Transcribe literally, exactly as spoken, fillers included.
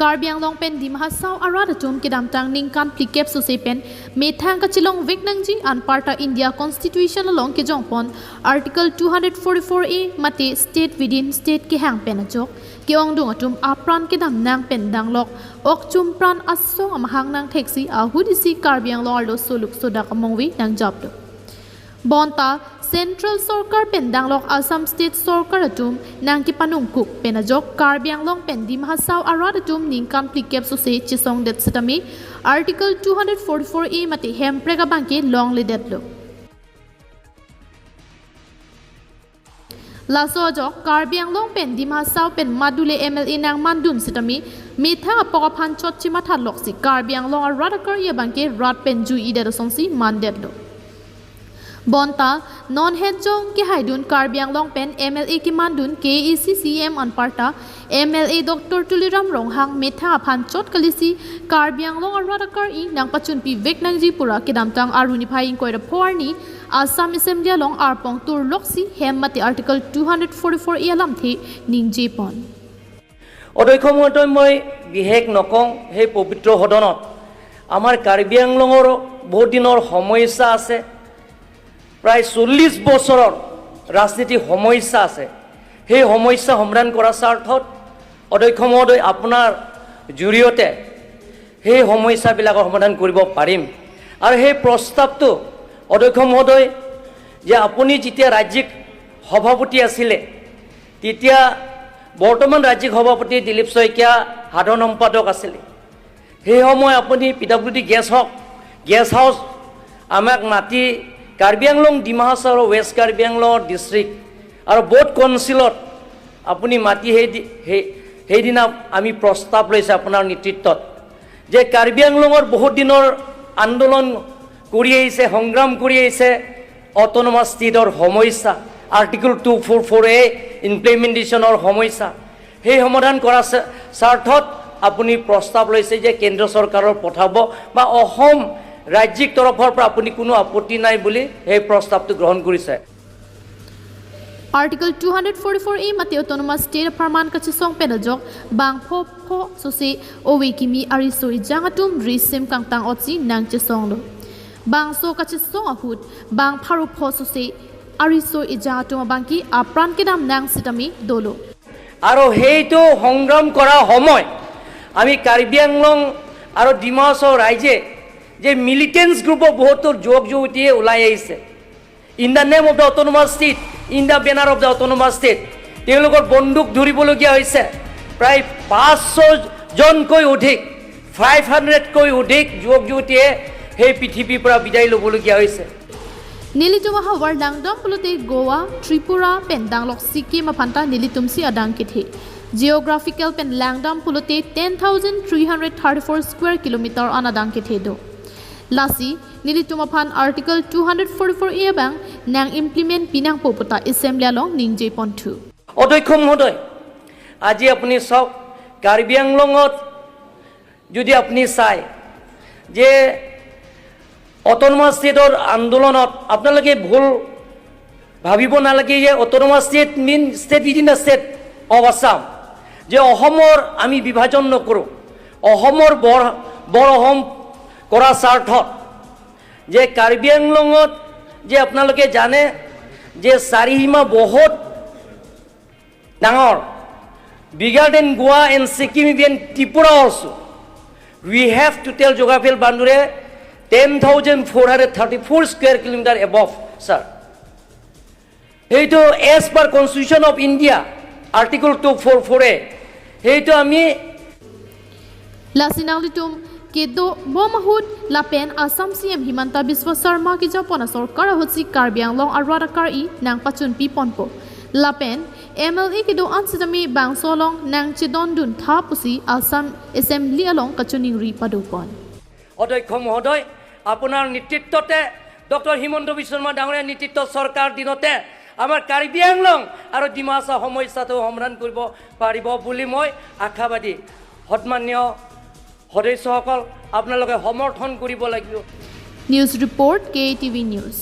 Karbi Anglong pen Dima Hasao arat atum kedamtang ningkan phlikep sose pen methang kachelongvek nangji anparta India Constitution along kejongpon Article two hundred forty-four A mate state within state kehang pen ajok ke-ongdung atum apran kedam nang pen danglok okchum pran asong amahang nangtheksi ahut isi Karbi Anglong arlo soluk sodak amongve nangjaplo. Bonta Central Sorkar pen danglok Assam State Sorkar atum nangkepanungkuk pen ajok Karbi Anglong pen Dima Hasao arat atum ningkan phlikep sose chesongdet setame Article two hundred forty-four A mate hemprek abangke longledetlo. Laso ajok Karbi Anglong pen Dima Hasao pen madule M L A nangmandun setame methang apok aphan chot chemathatloksi Karbi Anglong arat akar-i abangke rat pen ju-idet asonsi mandetlo. Bonta non hetjong kehaidun Karbi Anglong pen M L A kemandun K A A C C E M anparta M L A Doctor Tuliram Ronghang methang aphan chot kalisi Karbi Anglong arat akar-i nangpachunpivek nangji pura kedamtang Arni phai ingkoi ra pho arni Assam Assembly along arpong turloksi hem mate Article two hundred forty-four A alamthe ningjepon. অধ্যক্ষ মহোদয়, মই বিশেষ নকওঁ, সেই পবিত্ৰ সদনত আমাৰ কাৰ্বি আংলঙৰ বহুত দিনৰ সমস্যা আছে, প্ৰায় চল্লিছ বছৰৰ ৰাজনীতি সমস্যা আছে। সেই সমস্যা সমাধান কৰাৰ স্বাৰ্থত অধ্যক্ষ মহোদয়, আপোনাৰ জৰিয়তে সেই সমস্যাবিলাকৰ সমাধান কৰিব পাৰিম। আৰু সেই প্ৰস্তাৱটো অধ্যক্ষ মহোদয়, যে আপুনি যেতিয়া ৰাজ্যিক সভাপতি আছিলে, তেতিয়া বৰ্তমান ৰাজ্যিক সভাপতি দিলীপ শইকীয়া সাধাৰণ সম্পাদক আছিলে। সেই সময় আপুনি পি ডাব্লিউ ডি গেষ্ট হওক, গেষ্ট হাউচ আমাক মাতি কাৰ্বি আংলং, ডিমা হাছাও আৰু ৱেষ্ট কাৰ্বি আংলং ডিষ্ট্ৰিক্ট আৰু বৰ্ড কাউন্সিলত আপুনি মাতি সেই দি- সেই সেইদিনা আমি প্ৰস্তাৱ লৈছে আপোনাৰ নেতৃত্বত যে কাৰ্বি আংলঙৰ বহুত দিনৰ আন্দোলন কৰি আহিছে, সংগ্ৰাম কৰি আহিছে, অট'নমাছ ষ্টেটৰ সমস্যা, আৰ্টিকল টু ফ'ৰ ফ'ৰ এ ইমপ্লিমেণ্টেশ্যনৰ সমস্যা, সেই সমাধান কৰা স্বাৰ্থত আপুনি প্ৰস্তাৱ লৈছে যে কেন্দ্ৰ চৰকাৰৰ পঠাব বা অসম ৰাজ্যিক তৰফৰ পৰা আপুনি কোনো আপত্তি নাই বুলি সেই প্ৰস্তাৱটো গ্ৰহণ কৰিছে। Article two hundred forty-four A mate Autonomous State apharman kachesong pen ajok bang pho pho sose ove kimi ariso ejang atum risim kangtang otsi nangchesonglo. Bangso kachesong ahut bang pharo pho sose ariso ejang atum abangke apran kedam nang sitame dolo. আৰু সেইটো সংগ্ৰাম কৰা সময় আমি কাৰ্বি আংলং আৰু ডিমা হাছাও ৰাইজে যে মিলিটেণ্টছ গ্ৰুপৰ বহুতো যুৱক যুৱতীয়ে ওলাই আহিছে, in the name of the autonomous state, in the banner of the autonomous state, তেওঁলোকৰ বন্দুক ধৰিবলগীয়া হৈছে। প্ৰায় পাঁচশ জনকৈ অধিক, ফাইভ হাণ্ড্ৰেডকৈ অধিক যুৱক যুৱতীয়ে সেই পৃথিৱীৰ পৰা বিদায় ল'বলগীয়া হৈছে। Nelitum ahavar langdam pulote Goa, Tripura pen danglok Sikkim aphanta nelitumsi adang kethe. Geographical pen langdam pulote ten thousand three hundred thirty-four square kilometer an adang kethe do. Lasi nelitum aphan Article two hundred forty-four A abang nang implement pinangpo puta Assembly along ningje ponthu. অধ্যক্ষ মহোদয়, আজি আপুনি চাওক, কাৰ্বি আংলঙত যদি আপুনি চায় যে অট'নমাছ ষ্টেটৰ আন্দোলনত আপোনালোকে ভুল ভাবিব নালাগে যে autonomous state mean state within the state of Assam, যে অসমৰ আমি বিভাজন নকৰোঁ, অসমৰ বৰ বৰ অসম কৰাৰ স্বাৰ্থত যে কাৰ্বি আংলঙত যে আপোনালোকে জানে যে চাৰিসীমা বহুত ডাঙৰ, bigger than Goa and Sikkim, even Tripura also. We have total geographical boundary ten thousand four hundred thirty-four square kilometer above, sir. সেইটো as per Constitution of India, Article two four four A, সেইটো আমি Lasi nanglitum kedo bom ahut lapen Assam C M Himanta Biswa Sarma kejapon asorkar ahutsi Karbi Anglong arat akar-i nangpachunpi ponpo. Lapen M L A kedo-an sitame bangso along nangchedondun tha pusi Assam Assembly along kachiningri padopon. অধ্যক্ষ মহোদয়, আপোনাৰ নেতৃত্বতে, ডক্টৰ হিমন্ত বিশ্ব শৰ্মা ডাঙৰীয়াৰ নেতৃত্বত চৰকাৰ দিনতে আমাৰ কাৰ্বি আংলং আৰু ডিমা হাছাও সমস্যাটো সমাধান কৰিব পাৰিব বুলি মই আশাবাদী। সন্মানীয় সদস্যসকল, আপোনালোকে সমৰ্থন কৰিব লাগিব। News report, K A T V News.